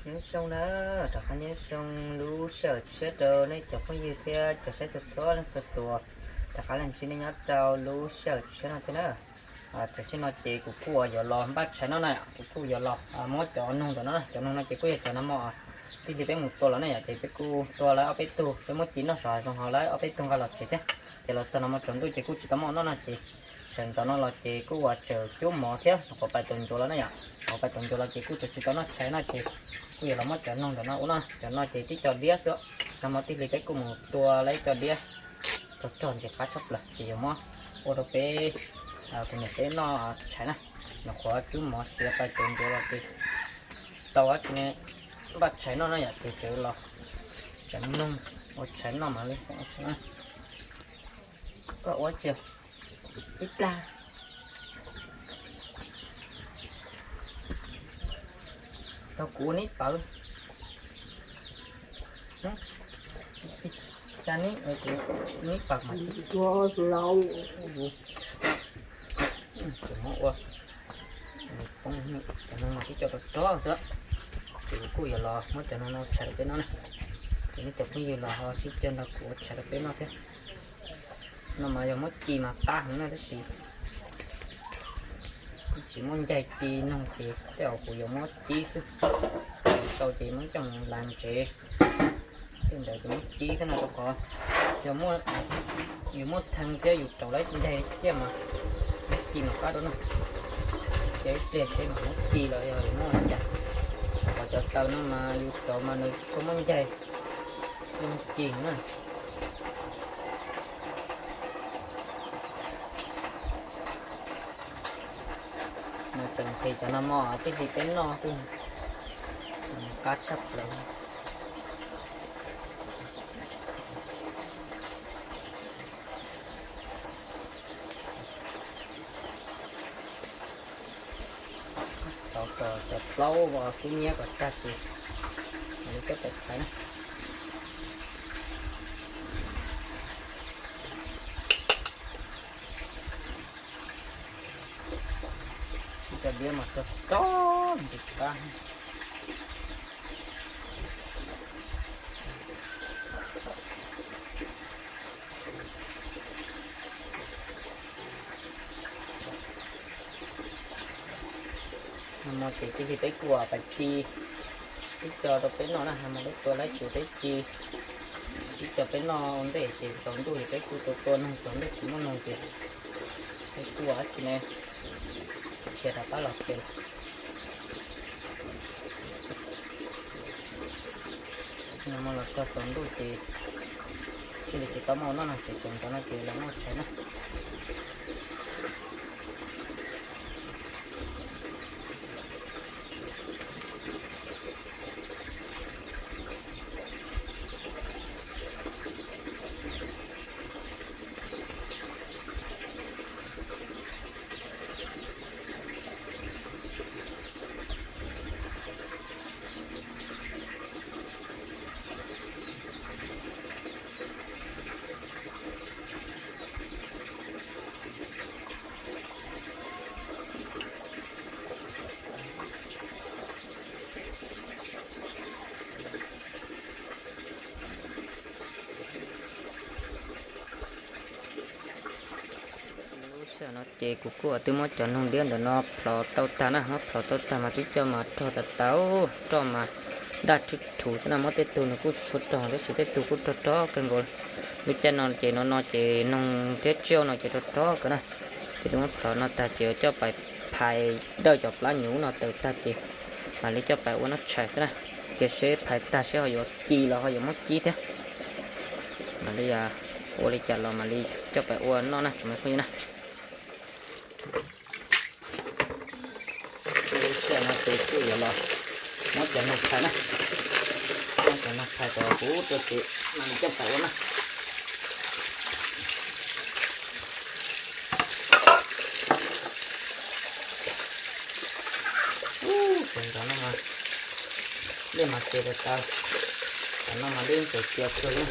Nyob zoo na, rov qab nyob zoo lub sij hawm tshiab rau nej cov phooj ywg thiab cov saib txhua txhua leej txhua tus, rov qab los ntsib nej nyob rau lub sij hawm tshiab no thiab na. Tam sim no ces kuv kuj yuav los npaj tshais noj na, kuv kuj yuav los muab cov noog ntawm no, cov noog no ces kuj yog cov nag hmo tij li peb mus tua los na yom, ces peb kuj tua lawv ob peb tug, peb muab ci noj saum hav zoov ho lawv ob peb tug nqa los tsev thiab. Ces los txog nag hmo tsaus ntuj ces kuj tsis tau muaj noj no ces sawv ntxov no los ces kuj ua tseem cub mov thiab nyuam qhuav pais taus ncuav los na yom. Nyuam qhuav pais taus ncuav los ces kuj tseem tsis tau noj tshais no ces kuj yuav los muab cov noog ntawm no ua noj. Cov no ces tib co diab xwb, nag hmo tij li peb kuj mus tua lawv ib co diab rog rog ntxim qab tshaj plaws ces yuav muab ua rau peb, kuv niam peb noj tshais na. Nyuam qhuav cub mov siav pais taus ncuav los ces tsis tau dab tsi ne, npaj tshais noj na yom, ces tseem los tseem noog ua tshais noj mas li xoo tshais na. Koj ua tsi ib plag rau kuv ua neb pawv. Xa neb, kuv neb pawv mas ua cov noog mas tib co rog rog xwb. Ces kuv kuj yuav los muab cov noog no tshais rau peb noj na. Ces nej cov phooj ywg los ho sib cog nrog kuv ua tshais rau peb noj thiab. No mas yog muab ci mas qab heev na tab sis kuj tsis muaj ncaig ci noog ces tej zaum kuv yuav muab cib xwb. Tau ces muab coj mus las ntsev tej ntawd ces muab cib xwb no rau qhov yus muaj theej thiab yus rauv lawv ncaig ciaj mas muab ci mas qab rau no. Ces ib pliag seb mas muab ci los yog yus muab li cas. Qhov cov taws no mas yus rauv mas nws tsis tshua muaj ncaig, muaj ci na. Nws tseem nqhis cov nag hmo tij li peb noj xwb, qab tshaj plaws. Rauv kom cov plaub kub hnyiab kom tag ces mam li coj pais phais na. Cov diab mas rog rog ntxim qab. Nag hmo ces tij li peb kuj pais ci ib co rau peb noj na, nag hmo peb tua laib tsuas peb ci ib co peb noj ua ntej ces tsaus ntuj ces peb kuj tua tua noog, tsaus ntuj tsis muaj noog ces peb kuj ua dab tsi ne, dhia rov qab los ces nag hmo los txog tsaus ntuj ces thiaj li tsis tau muaj noj no ces sawv ntxov no ces los noj tshais na. Lub sij hawm no ces kuv kuj twb muab cov noog diab ntawm no plhov tau tag na, muab plhov tau tag mas twb coj mas rog tas tas, roj mas daj rhwv rhuv xwb na, muab tej tug nws kuj tsis tshua rog tab sis tej tug kuj rog rog kawg nkaus. Lub caij no ces no no ces noog thiab tsiaj no ces rog rog kawg na. Ces twb muab plhov no tag ces coj pais phais dawj cov plab nyuv no tawm tag ces mam li coj pais ua noj tshais xwb na. Cia seb phais tag seb ho yuav ci los ho yuav muab cib thiab. Mam li ua li cas los mam li coj pais ua noj na tsoom me phooj ywg na. Lub sij hawm no ces kuj yuav los muab cov noog phais na, muab cov noog phais kom huv rau ces mam li coj pais ua na. Ub, sawv ntxov no mas dej mas ces tas tas, tam no mas dej tseem cia kawg li.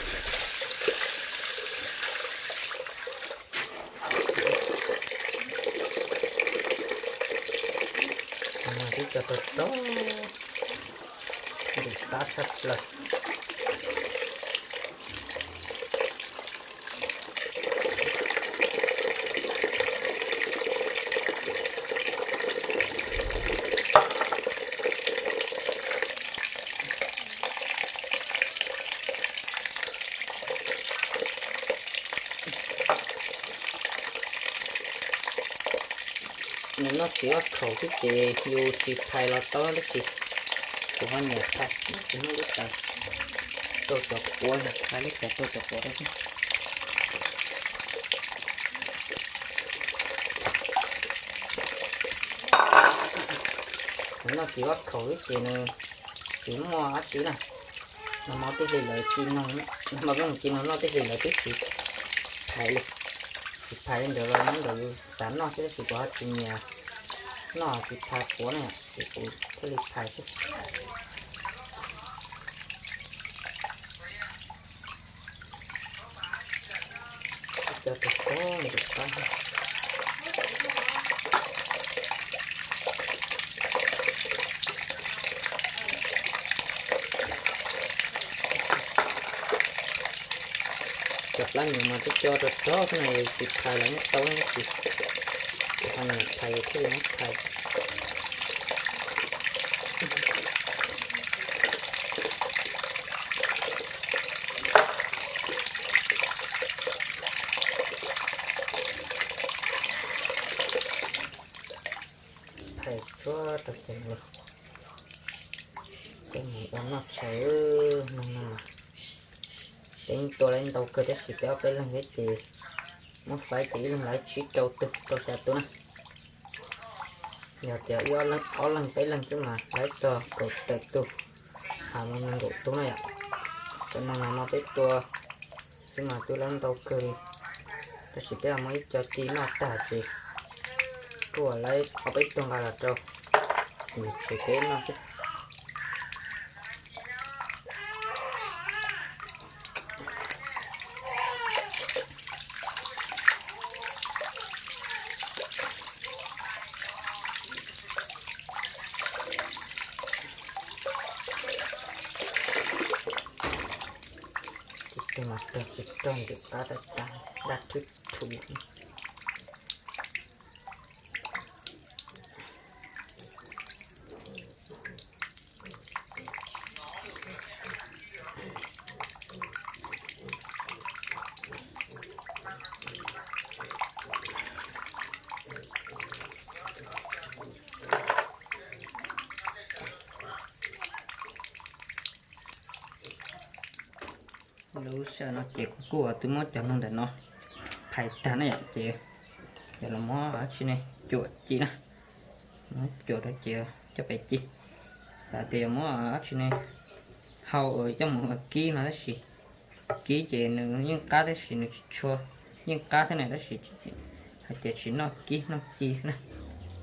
Twb cov tau tau. qab tshaj plaws. Nws noj tsis loj khaum xwb ces yus tsis phais los tau tab sis kuv ho nyiam phais, kuv muab lub tas rau cov quav, phais lub tas rau cov quav rau xwb. Nws noj tsis loj khaum xwb ces nws tsis muaj dab tsi na. Nag hmo tij hli lawv ci noog, nag hmo peb mus ci noog noj tij hli lawv twb tsis phais li. Tsis phais li ntawd los nyob ntawm yus xav noj xwb tab sis kuv ho tsis nyiam noj tsis phais quav na ces kuv thiaj li phais xwb. Cov rau tod nws rau qab. Cov plab nyuam mas twb co rau tod xwb no, yus tsis phais los yeej tau tab sis kuv ho nyiam phais thiaj li muab phais. Phais tsuag rau ces mus, coj mus ua noj tshais. Noog no mas peb yeej tua lawv ntau kawg tab sis peb ob peb leeg thiab ces muab faib ces ib leeg laib tsib rau tus rau xya tus na. Yog tias ib ob leeg peb leeg xwb mas laib txog kaum tawm tus, ha mus nees nkaum tus na yom. Cov noog no mas peb tua xwb mas twb laib ntau kawg li, tab sis peb muab ib co ci noj tag ces kuj laib ob peb tug nqa los rau yus tsev peb noj xwb. Tus mas rog tsis rog ntxim qab tas tas, daj thwb thum. Lub sij hawm no ces kuv kuj twb muab cov noog ntawm no phais tag na yom, ces cov los muab dab tsi ne, cuam ci na, muab cuam rau ces coj pem ci. Xav tias yuav muab dab tsi ne, hau coj mus kib no tab sis kib ces nws yeej qab tab sis nws tsis tshua, yeej qab thiab na tab sis hais tias tsis noj kib noj ci xwb na,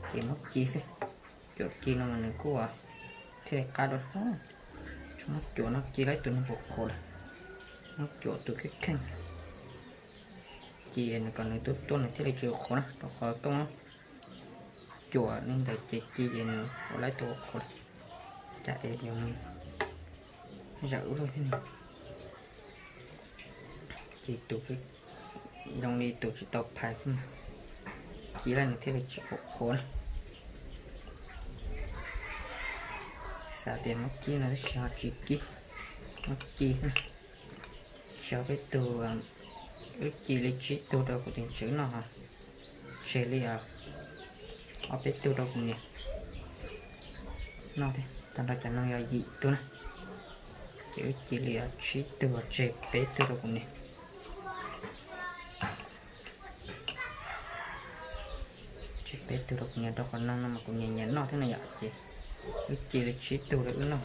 ces muab ci xwb. Cuam ci no mas nws kuj thiaj li qab dua, tsuas muab cuam no ci laib tus neeg qhuav qhuav lawm, muab cuam tus kheej kheej, ci nws kom nws tuaj tuaj nws thiaj li tsis qhuav na, rau qhov koj muab cuam li ntawd ces ci ces nws ua laib tus qhuav qhuav lawm, cas es yog nws zawm ub luaj thiab ne. Ci tus zoo li tus tsis tau phais xwb mas, ci laib nws thiaj li tsis qhuav qhuav na. Xav tias muab kib no tab sis ho tsis kib, muab ci xwb. Tseg ob peb tug, wb ci li tsib tug rau kuv tus tswv noj, tseg li ob peb tug rau kuv niam noj thiab. Tag nrho cov noog yog yim tug na, ces wb ci li tsib tug tseg peb tug rau kuv niam. Tseg peb tug rau kuv niam rau qhov noog no mas kuv niam nyiam noj thiab na yom, ces wb ci li tsib tug rau wb noj,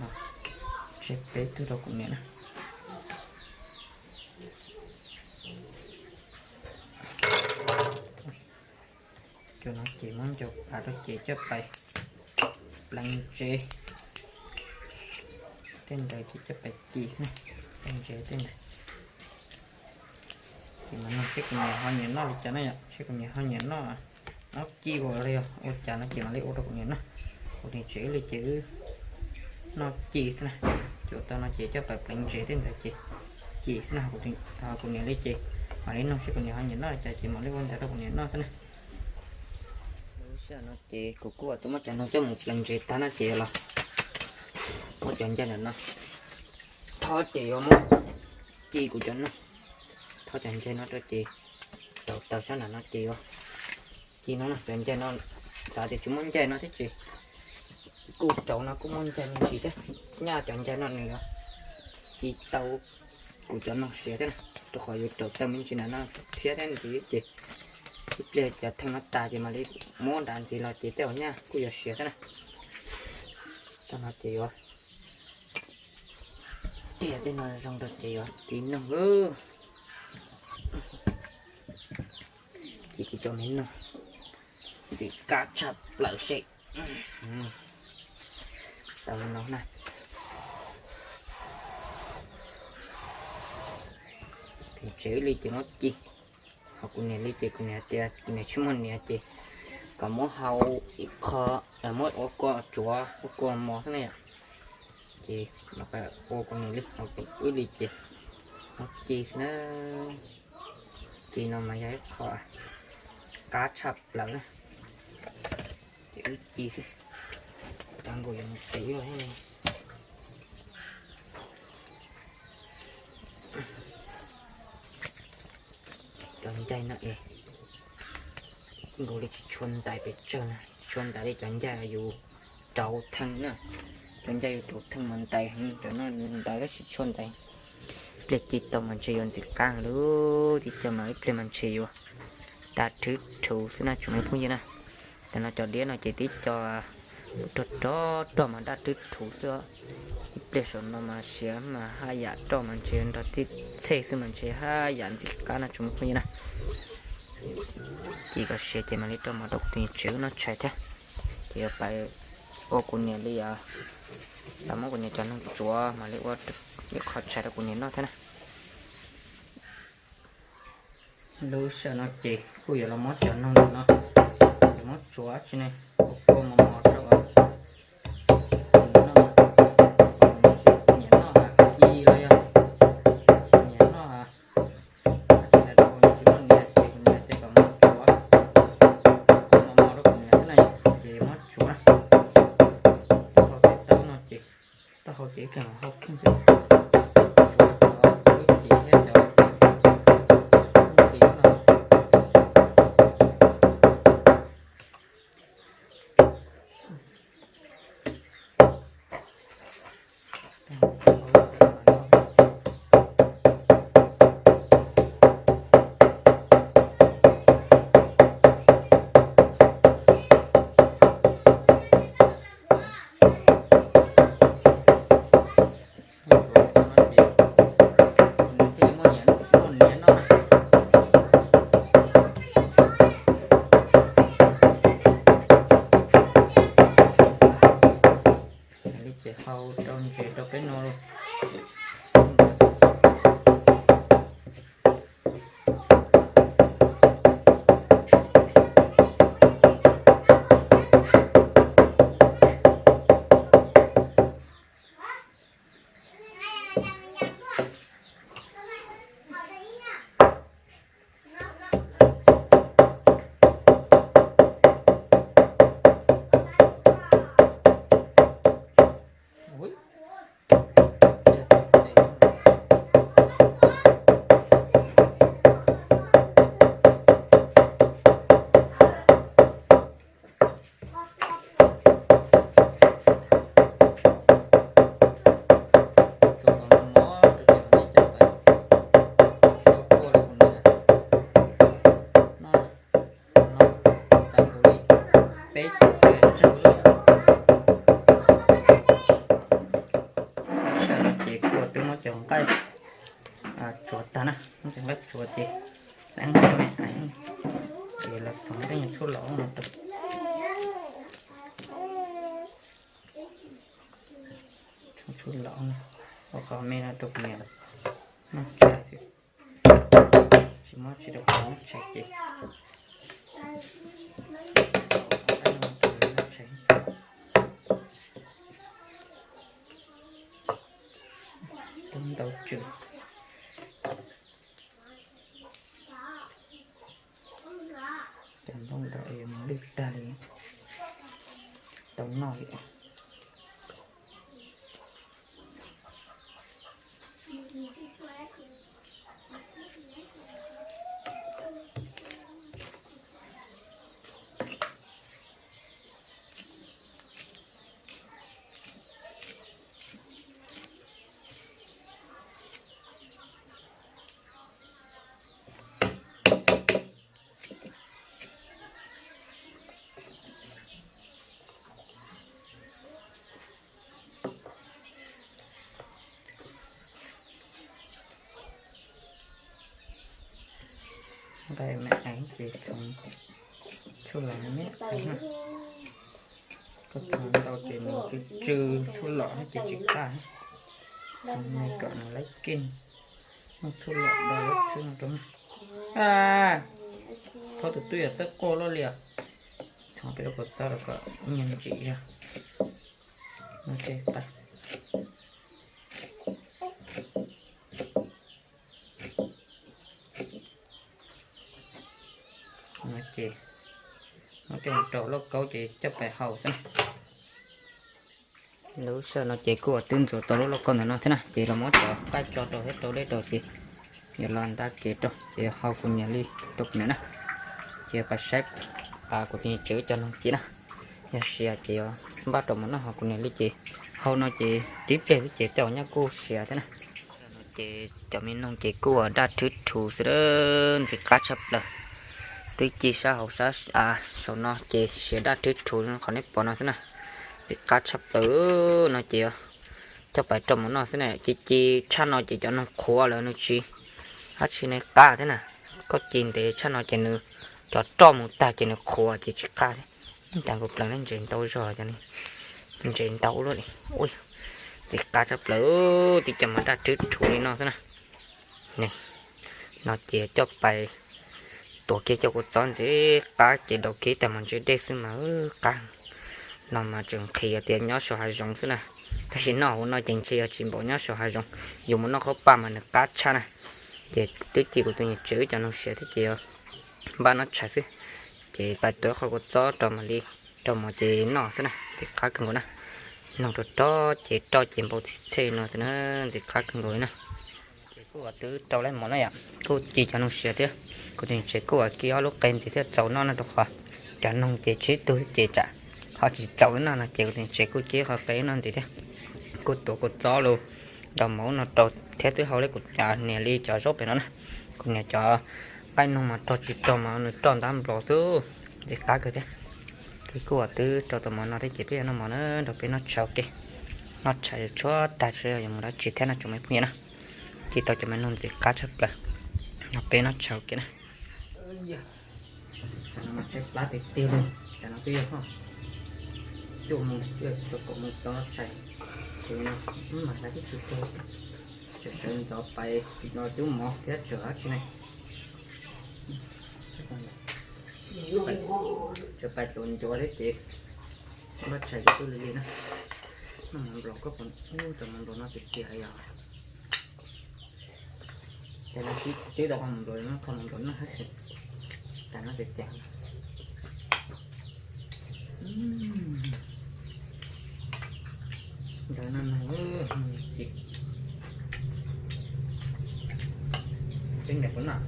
tseg peb tug rau kuv niam na. Cov no ces muab ncau pas rau ces coj pais pleev ntsev. Tej ntawd ces coj pais ci xwb, pleev ntsev tej ntawd. Ces mas no seb kuv niam ho nyiam noj li cas na yom, seb kuv niam ho nyiam noj, noj ci ua li ua cas no ces mam li ua rau kuv niam noj. Kuv niam tsev wb li ces wb noj ci xwb na. Cuam tau no ces coj pais pleev ntses tej ntawd ces ci xwb na. Kuv niam li ces mam li nug seb kuv niam ho nyiam noj li cas ces mam li ua ntawd rau kuv niam noj xwb na. Lub sij hawm no ces kuv kuj twb muab cov noog coj mus pleev ntses tag no ces los muab cov ncaig ntawm no thob ces yuav muab ci kuv cov noog, thob cov ncaig no rau ces rau taws sab nram no ces yuav ci no na. Cov ncaig no xav tias tsis muaj ncaig no thiab ces kuj rau no kuj muaj ncaig me ntsis thiab. Nyaj cov ncaig no nws ci tau kuv cov noog siav thiab na, rau qhov yuav rau taws me ntsis nram no thiab thiab ntxiv ces ib pliag cov theej no tas ces mam li muab nrad ntxiv los ces tej zaum nyaj kuj yuav siav thiab na. Tau no ces yuav tiag tej no zoo rau ces yuav ci noog. Ci kuv cov me noog ntxim qab tshaj plaws seb. Tau no na. Tsev wb li ces muab ci, ho kuv niam li ces kuv niam tias kuv niam tsis muaj niam ces kom muab hau ib qho, muab ua kua tsuav ua kua mos xwb na yom. Ces ua kuv niam li, ho wb li ces muab ci xwb na. Ci no mas yog ib qho qab tshaj plaws na. Ces wb ci xwb, tag nkaus yuav mus tsev lawm. Cov ncaig no es nkaus li tsis tshua ntais pes tsawg na, tsis tshua ntais li cov ncaig yus rauv theej na. Cov ncaig yus rauv theej mas ntais heev, cov no ntais tab sis tsis tshua ntais. Pliag ci tau mas ntshe yuav ntxim qab heev lauj, tib co mas ib pliag mas ntshe yuav daj rhwv rhuv xwb na tsoom me phooj ywg na. Tam no cov diab no ces tib co rog rog rog mas daj rhwv rhuv xwb os. Ib pliag saum no mas siav mas haj yam roj mas ntshe nrog tib txhej xwb mas ntshe haj yam ntxim qab no tsoom me phooj ywg na. Ci kom siav ces mam li rau mov rau kuv tus niam tsev wb noj tshais thiab. Ces yuav pais ua kuv niam li, pais muab kuv niam cov noog tsuav mam li ua ib qho tshais rau kuv niam noj thiab na. Lub sij hawm no ces kuj yuav los muab cov noog no, yuav muab tsuav tsi ne, ua kua mos mos rau kuv niam noj, kom kuv niam noj ci los yog kuv niam noj tsis hais rau kuv niam tsis muaj niam ces kuv niam tias kom muab tsuav, ua kua mos mos rau kuv niam xwb na, ces yuav muab tsuav na. Taub hau ces taub no ces taub hau ces ib pliag mam hau kheej xwb. Tsuav cov lub cev thiab cov lub cev no. Nws thiaj li muaj niam noj na. Li ces hau rau ntses rau peb no lauj. Tsuav kom mos mos rau ces mam li coj pais ua kua rau kuv niam noj. No tau nkaus li peb tug tsawg lawm. Sij hawm no ces kuj twb muab cov nqaij tsuav tag na, muab cov nqaij tsuav ces xav nqaij me xav, ces los txhoov tej nyuag tshuaj los no rau. Txhoov tshuaj los no, ua qhov me no rau kuv niam noj tshais xwb. Tsis muab tsis rau kuv noj tshais ces noj tshais. Tau ntau tswm. Cov nplooj dawb yuav mus lwj tag li, tau noj li. Nqaij me eev ces txhoov tshuaj los me eev na. Koj txhoov ntau ces nws tsw tsw, tshuaj los ces tsis qab. Txhoov me kom nws laib keej, muaj tshuaj los da lub txhwb no rau na. Thaub tus twb yog txawj quaj loj li os. Txhoov peb lub kua txob rau kom nyias ntsim zog. No ces tag. No ces muab coj mus rau lauj kaub ces coj pais hau xwb na. Lub sij hawm no ces kuj twb ntxuav tau lub lauj kaub ntawm no thiab na, ces los muab cov qaib tso rau thiab rau dej rau ces yuav los ntab kev rau ces hau kuv niam li rau kuv niam na. Ces pais saib kuv tus niam tsev cov noog ces na, yog siav ces yuav npaj rau mov noj, ho kuv niam li ces hau no ces tib pliag xwb ces tej zaum nyaj kuj siav thiab na. No ces cov me noog ces kuj ua daj thwb thuv xwb, ntxim qab tshaj plaws. Twb ci sab hauv sab av saum no ces siav daj thwb thuv qhov nej pom no xwb na. Ntxim qab tshaj plaws. No ces coj pais rau mov noj xwb na, ci ci tshaj no ces cov noog qhuav lawm nws tsis, dab tsi ne qab thiab na. Koj ci ntev tshaj no ces nws, cov roj mus tag ces nws qhuav ces tsis qab thiab. Cas nkaus plaws ne, ntses ntau zog cov ni, ntses ntau luaj li. Ntxim qab tshaj plaws, tib co mas daj thwb thuv li no xwb na. No ces coj pais tuav kiag cov kua txob ntxim qab ces daus kiag tag mas ntse dej xwb mas qab. No mas tseem nqhis tias nyob saum hav zoov xwb na, tab sis noj hauv no ces ntshe yog tsis npaum nyob saum hav zoov, yus mus noj qhaub paj mas nws qab tshaj na. Ces twb ci kuv tus niam tsev wb cov noog siav thiab ces npaj noj tshais xwb. Ces pais tuav qhov kua txob rau mam li rau mov ces noj xwb na, ntxim qab kawg nkaus na. Noog rog rog ces roj ces npau txhij txhej no xwb na, ntxim qab kawg nkaus li na. Ces kuj ua twb rau lawm mov na yom, kuj ci cov noog siav thiab. Kuv tus niam tsev kuj ua kiag ob lub qe ntxiv thiab txaus noj no rau qhov cov noog ces tsib tug xwb ces tsam ho tsis txaus wb noj no ces kuv tus niam tsev kuj cia qhov qe noj ntxiv thiab. Kuj tuav kua txob los rau mov no rau thiab twb hau li kuv niam li cov zaub pem no na. Kuv niam cov qaib noog mas rog tsis rog mas nws roj ntab nplos xwb, ntxim qab kawg thiab. Ces kuj ua twb rau tau mov no thiab ces peb yuav noj mov na, rau peb noj tshais ua ke. Noj tshais tshuav tag seb yuav mus dab tsi thiab no tsoom me phooj ywg na. Ci tau cov me noog ntxim qab tshaj plaws, no peb noj tshais ua ke na. Tsam no mas tshaib plab tiag tiag li, tsam no twb yog cuaj moos cuaj kaum moos tau noj tshais, ces no mam hlais tib si tau, tseem sawv ntxov pais no cub mov thiab tseem dab tsi ne. Tseem pais tuav ncuav thiab ces noj tshais ces twb lig lig na. Noj mov nplaum, koj puas, cov mov nplaum no txias txias yom. Ces no twb tau qhov mov nplaum, qhov mov nplaum noj tab sis tas no txias txias. Ntawd no no, teb niam puas noj?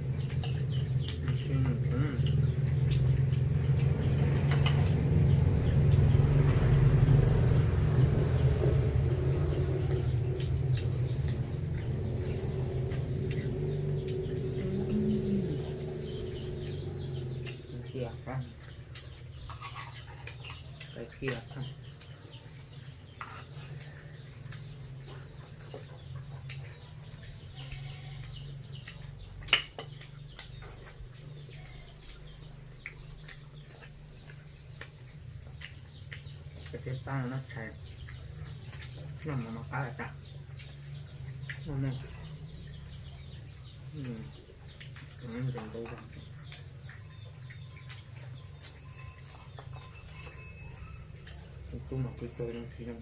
Qab, qab kiag. Peb pab noj tshais, noj mov no qab tas. Noj mov, ntau zog, kub mas kub tag zoo tsis zoo.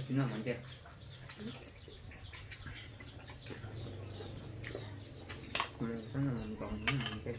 Tsis noj mov nce. Noj mov nce.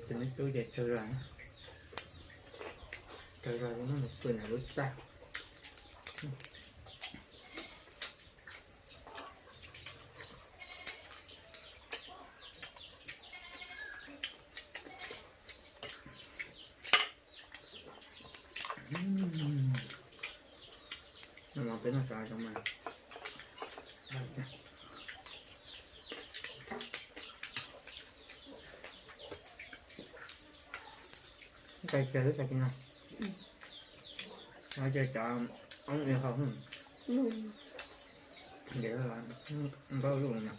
Tus me tub ces tsawg zog, tsawg zog li muab nws pw ntawm lub txaj. Noj mov peb noj sov zoo mas. Cai kiag lub cai kiag no. Cov oob ib hau, ntev npaum lub no.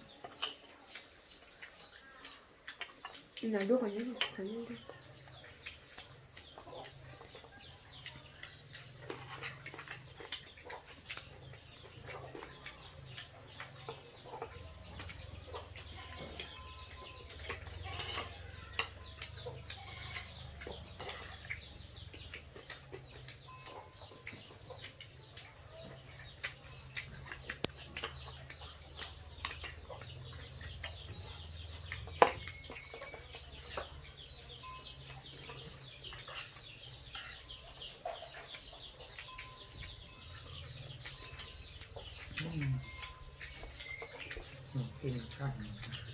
Tim tshaj.